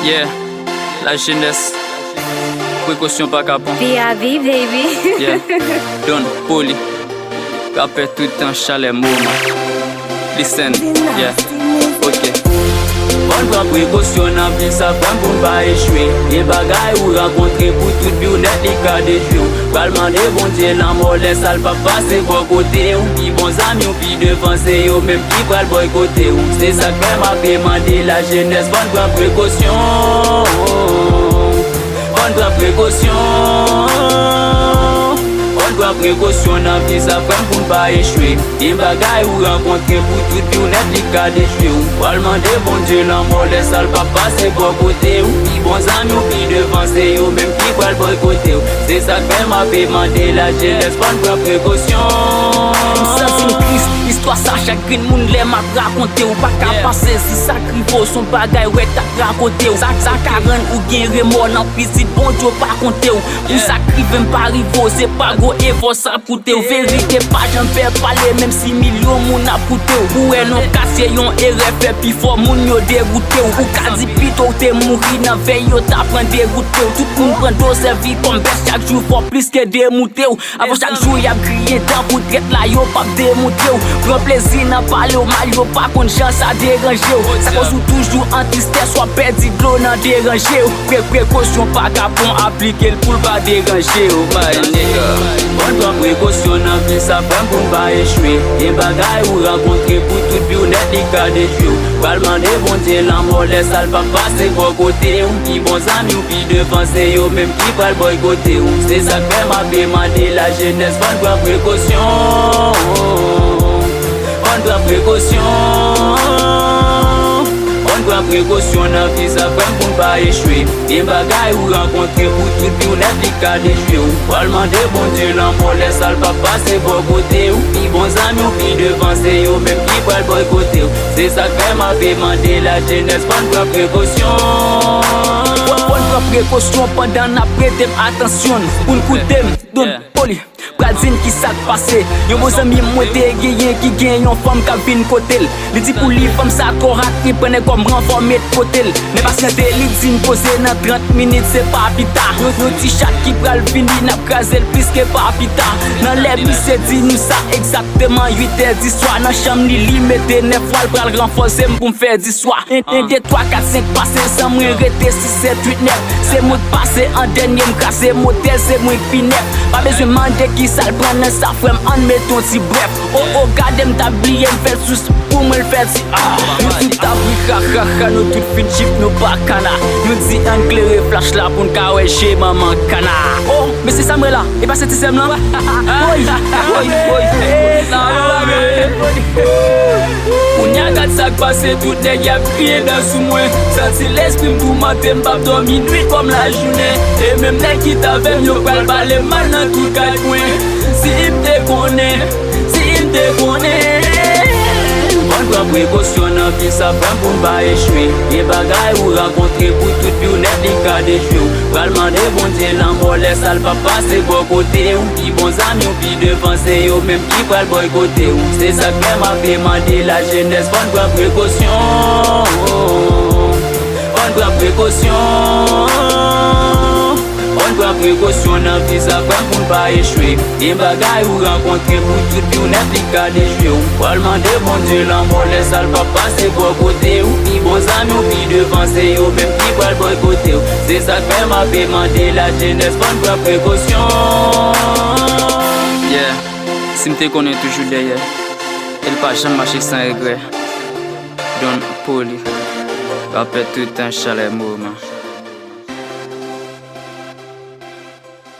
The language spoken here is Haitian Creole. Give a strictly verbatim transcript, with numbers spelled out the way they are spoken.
Yeah, la jeunesse, précaution pa kapon. P A V, baby. Yeah, Don Poli, rapè tout tan, chalè moman. Listen, yeah, ok. Fò n pran prekosyon nan vi sa, frè m, pou n pa echwe. Gen bagay ou rankontre pou tout vi w nèt, li ka detwi w. Pral mande Bondye lanmò lè sa l p ap pase bò kote w. Pi bon zanmi w pi devan se yo menm ki pral bòykote w. Se sa k fè m ape mande lajenès, fò n pran prekosyon. Fò n pran prekosyon. Fò n pran prekosyon nan vi sa, frè m, pou n pa echwe. Gen bagay ou rankontre pou tout vi w nèt, li ka detwi w. Pral mande Bondye lanmò lè sa l p ap pase bò kote w. Pi bon zanmi w pi devan se yo menm ki pral bòykote w. Se sa k fè m ape mande lajenès, fò n pran prekosyon. M santi m tris, istwa sa chagrin moun lè m ap rakonte w. Pa ka pa sezi sa k rive w, s on bagay wè t ap rakonte w. Sa, sa ka rann ou gen remò nan pitit, Bondye w pa konte w. Pou sa k rive m pa rive w, se pa gwo efò sa koute w. Verite pa janm pè pale, menm si milyon moun ap koute w. Ou wè non ka se yon erè, fè pifò moun yo degoute w. Ou ka di pito w te mouri nan vèy yo ta pran degoute w. Tout moun pran do sèvi kòm bèt chak jou, fò plis ke demoute w. Avan chak jou y ap griyen dan pou trèt la, yo p ap demoute w. Pran plezi nan pale w mal, yo pa konn jan sa deranje w. Sa koz ou toujou an tristès, w ap pèdi dlo nan deranje w. Pre, prekosyon pa kapon, aplike l pou l pa deranje w, my nigga. Fò n pran prekosyon nan vi sa, frè m, pou n pa echwe. Gen bagay ou rankontre pou tout vi w nèt, li ka detwi w. Pral mande Bondye lanmò lè sa l p ap pase bò kote w. Pi bon zanmi w pi devan se yo menm ki pral bòykote w. Se sa k fè m ape mande lajenès, fò n pran prekosyon. Fò n pran prekosyon. Fò n pran prekosyon nan vi sa, frè m, pou n pa echwe. Gen bagay ou rankontre pou tout vi w nèt, li ka detwi w. Pral mande Bondye lanmò lè sa l p ap pase bò kote w. Pi bon zanmi w pi devan se yo menm ki pral bòykote w. Se sa k fè m ape mande lajenès, fò n pran prekosyon. Fò, fò n pran prekosyon pandan n ap prete m atansyon. Pou n koute m, Don Poli pral di n kisa k pase. Yon bon zanmi mwen te genyen ki gen yon fanm k ap vin kote l. Li di pou li fanm sa twò hot, li pran nèg kòm ranfò, met kote l. Nèg pasyante, li di n poze nan trant minit, se pa pita. Yon, yon ti chat ki pral vini, n ap kraze l plis ke pa pita. Nan lè misye di nou sa, egzakteman uit è di swa, nan chanm li, li mete nèf vwal, pral ranfòse m pou m fè di swa. En, en, de, twa, kat, senk pase san mwen rete sis, sèt, uit, nèf. Se mwen k pase an dènye, m kraze motè, se mwen k pi nèf. Pa bezwen mande kisa l pran nan sa, frè m, ann met yon ti brèf. O, o, gade m t ap bliye, m fè l sous pou mwen, l fè ti ah. Nou tout ap ri, ha, ha, ha, nou tout fin chip, nou pa kana. Nou di ann klere flach la pou n ka wè je manman kana. O, mesye, sa m wè la, e pa se ti sè m lan? Woy, woy, woy. Kounye a, gad sa k pase, tout nèg y ap griyen dan sou mwen. Santi lespri m toumante, m p ap dòmi nwit kòm lajounen. E menm nèg ki t avè m, yo pral pale m mal nan tout kat kwen. Si m te konnen, si m te konnen. Fò n pran prekosyon nan vi sa, frè m, pou n pa echwe. Gen bagay ou rankontre pou tout vi w nèt, li ka detwi w. Pral mande Bondye lanmò lè sa l p ap pase bò kote w. Pi bon zanmi w pi devan se yo menm ki pral bòykote w. Se sa k fè m ape mande lajenès, fò n pran prekosyon. Fò n pran prekosyon. Fò n pran prekosyon nan vi sa, frè m, pou n pa echwe. Gen bagay ou rankontre pou tout vi w nèt, li ka detwi w. Pral mande Bondye lanmò lè sa l p ap pase bò kote w. Pi bon zanmi w pi devan se yo menm ki pral bòykote w. Se sa k fè m ape mande lajenès, fò n pran prekosyon. Yeah, si m te konnen toujou dèyè. E l pa janm mache san regrè. Don Poli, rapè tout tan, chalè moman.